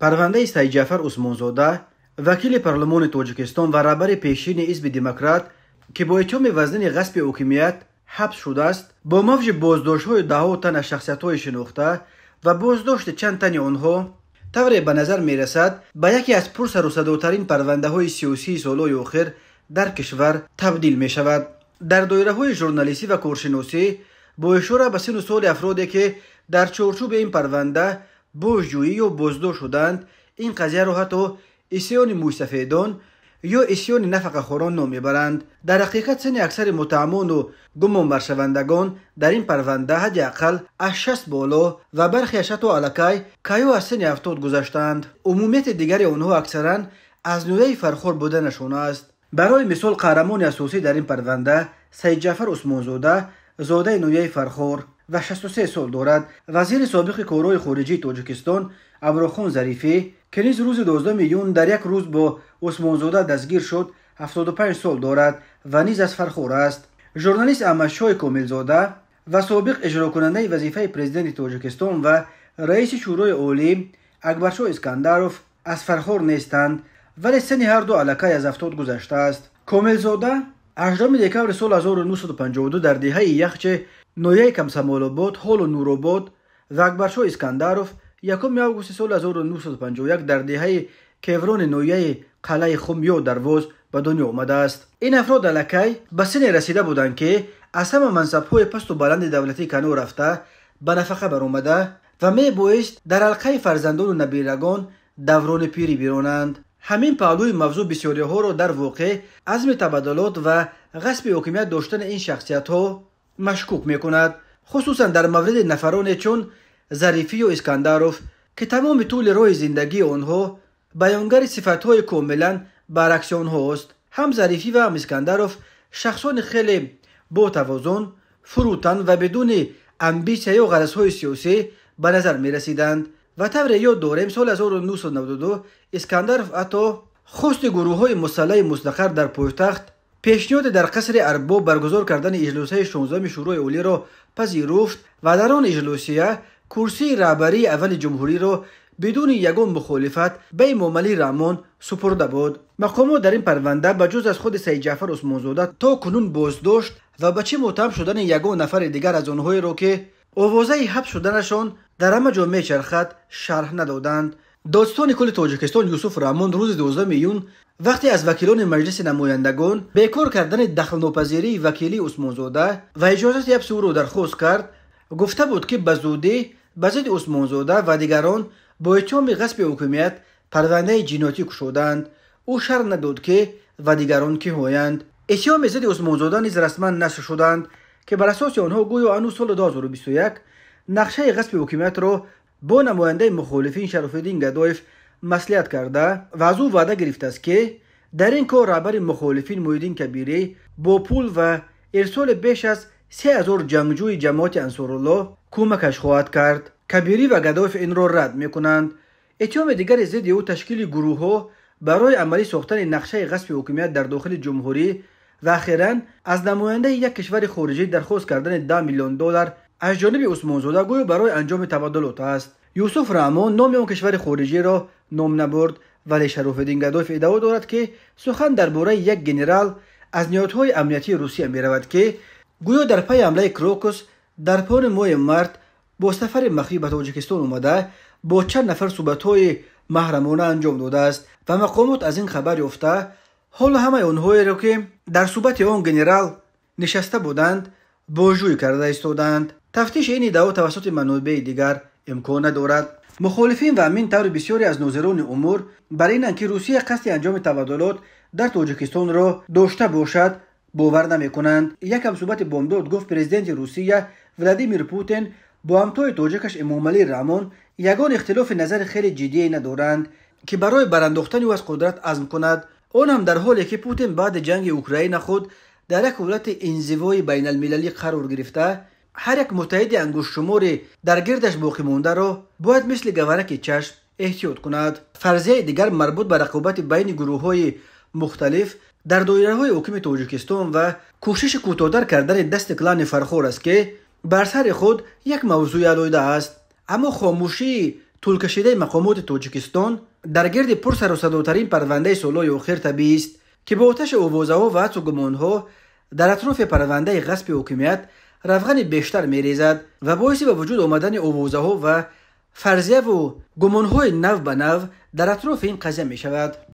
Парвандаи Сайидҷаъфар Усмонзода, вакили парлумони Тоҷикистон ва раҳбари пешини Ҳизби Демократ, ки бо иттиҳоми вазнини ғасби ҳокимият ҳабс шудааст, бо мавҷи боздоштҳои даҳҳо тан аз шахсиятҳои шинохта ва боздошти чанд тани онҳо тавре ба назар мерасад, ба яке аз пурсарусадотарин парвандаҳои сиёсии солҳои охир дар кишвар табдил мешавад. Дар доираҳои журналистӣ ва коршиносӣ бо ишора ба синну соли афроде, ки дар чорчӯби ин парванда бозҷӯӣ ё боздошт шуданд, ин қазияро ҳатто исьёни мӯйсафедон ё исьёни нафақахӯрон ном мебаранд. Дар ҳақиқат, синни аксари муттаҳамону гумонбаршавандагон дар ин парванда ҳадди ақал аз 60 боло ва бархеаш ҳатто аллакай кайҳо аз синни 70 гузаштаанд. Умумияти дигари онҳо аксаран аз ноҳияи Фархор буданашон аст. Барои мисол, қаҳрамони асосӣ дар ин парванда Сайидҷаъфар Усмонзода, зодаи ноҳияи Фархор ва 63 сол дорад. Вазири собиқи корҳои хориҷии Тоҷикистон Амрохон Зарифӣ, ки низ рӯзи 12 июн дар як рӯз бо Усмонзода дастгир шуд, 75 сол дорад ва низ аз Фархор аст. Журналист Аҳмадшоҳи Комилзода ва собиқ иҷрокунандаи вазифаи президенти Тоҷикистон ва раиси Шӯрои Олӣ Акбаршоҳ Искандаров аз Фархор нестанд, вале синни ҳарду аллакай аз 70 гузаштааст. Комилзода 8 декабри соли 1952 дар деҳаи Яхче, ноҳияи Комсомолобод, ҳолу Нуробод, ва Акбаршоҳ Искандаров 1 августи соли 1951 дар деҳаи Кеврони ноҳияи Қалъаи Хум ё Дарвоз ба дунё омадааст. Ин афрод аллакай ба синне расида буданд, ки аз ҳама мансабҳои пасту баланди давлатӣ канор рафта, ба нафақа баромада ва мебоист дар ҳалқаи фарзандону набирагон даврони пирӣ биронанд. Ҳамин паҳлӯи мавзӯъ бисёриҳоро дар воқеъ азми табаддулот ва ғасби ҳокимият доштани ин шахсиятҳо машкук мекунад, хусусан дар мавриди нафароне чун Зарифию Искандаров, ки тамоми тӯли роҳи зиндагии онҳо баёнгари сифатҳои комилан баръакси онҳост. Ҳам Зарифӣ ва ҳам Искандаров шахсони хеле ботавозун, фурӯтан ва бидуни амбитсия ё ғаразҳои сиёсӣ ба назар мерасиданд. Ва тавре ёд дорем, соли 1992 Искандаров ҳатто хости гурӯҳҳои мусаллаҳи мустақар дар пойтахт пешниҳоди дар қасри Арбоб баргузор кардани иҷлосияи 16-уми Шӯрои Олиро пазируфт ва дар он иҷлосия курсии раҳбарии аввали ҷумҳуриро бидуни ягон мухолифат ба Эмомалӣ Раҳмон супурда буд. Мақомот дар ин парванда ба ҷуз аз худи Сайидҷаъфар Усмонзода то кунун боздошт ва ба чӣ муттаҳам шудани ягон нафари дигар аз онҳоеро, ки овозаи ҳабс шуданашон дар ҳама ҷо мечархад, шарҳ надоданд. Додстони кулли Тоҷикистон Юсуф Раҳмон рӯзи 12 июн вақте аз вакилони Маҷлиси намояндагон бекор кардани дахлнопазирии вакилии Усмонзода ва иҷозати ҳабси ӯро дархост кард, гуфта буд, ки ба зудӣ ба зидди Усмонзода ва дигарон бо иттиҳоми ғасби ҳокимият парвандаи ҷиноятӣ кушоданд. Ӯ шарҳ надод, ки ва дигарон киҳоянд. Иттиҳоми зидди Усмонзода низ расман нашр шуданд, ки бар асоси онҳо гӯё ҳанӯз соли 2021 нақшаи ғасби ҳокимиятро бо намояндаи мухолифин Шарофиддин Гадоев маслиҳат карда ва аз ӯ ваъда гирифтааст, ки дар ин кор раҳбари мухолифин Муҳиддин Кабирӣ бо пул ва ирсоли беш аз 3000 ҷангҷӯи ҷамоати Ансоруллоҳ кӯмакаш хоҳад кард. Кабирӣ ва Гадоев инро рад мекунанд. Иттиҳоми дигари зидди ӯ ташкили гурӯҳҳо барои амалӣ сохтани нақшаи ғасби ҳокимият дар дохили ҷумҳурӣ ва ахиран аз намояндаи як кишвари хориҷӣ дархост кардани 10 миллион доллар аз ҷониби Усмонзода гӯё барои анҷоми табаддулот аст. Юсуф Раҳмон номи он кишвари хориҷиро ном набурд, вале Шарофиддин Гадоев иддао дорад, ки сухан дар бораи як генерал аз ниҳодҳои амниятии Русия меравад, ки гӯё дар пайи ҳамлаи Крокус дар поёни моҳи март бо сафари махфӣ ба Тоҷикистон омада, бо чанд нафар суҳбатҳои маҳрамона анҷом додааст ва мақомот аз ин хабар ёфта, ҳоло ҳамаи онҳоеро, ки дар суҳбати он генерал нишаста буданд, бозҷӯӣ карда истодаанд. Тафтиши ин иддао тавассути манобеи дигар имкон надорад. Мухолифин ва ҳамин тавр бисёре аз нозирони умур бар инанд, ки Русия қасди анҷоми табаддулот дар Тоҷикистонро дошта бошад, бовар намекунанд. Як ҳамсӯҳбати бомдод гуфт, президенти Русия Владимир Путин бо ҳамтои тоҷикаш Эмомалӣ Раҳмон ягон ихтилофи назари хеле ҷиддие надоранд, ки барои барандохтани ӯ аз қудрат азм кунад. Он ҳам дар ҳоле ки Путин баъди ҷанги Украина худ дар як ҳолати инзивои байналмилалӣ қарор гирифта, ҳар як муттаҳиди ангуштшумори дар гирдаш боқӣ мондаро бояд мисли гавараки чашм эҳтиёт кунад. Фарзияи дигар марбут ба рақобати байни гурӯҳҳои мухталиф дар доираҳои ҳукми Тоҷикистон ва кӯшиши кӯтоҳтар кардани дасти клани Фархор аст, ки бар сари худ як мавзӯи алоҳида аст. Аммо хомӯшии тӯлкашидаи мақомоти Тоҷикистон дар гирди пурсарусадотарин парвандаи солҳои охир табиист, ки бо оташи овозаҳо ва ҳадсу гумонҳо дар атрофи парвандаи ғасби ҳокимият равғани бештар мерезад ва боиси ба вуҷуд омадани овозаҳо ва фарзияву гумонҳои нав ба нав дар атрофи ин қазия мешавад.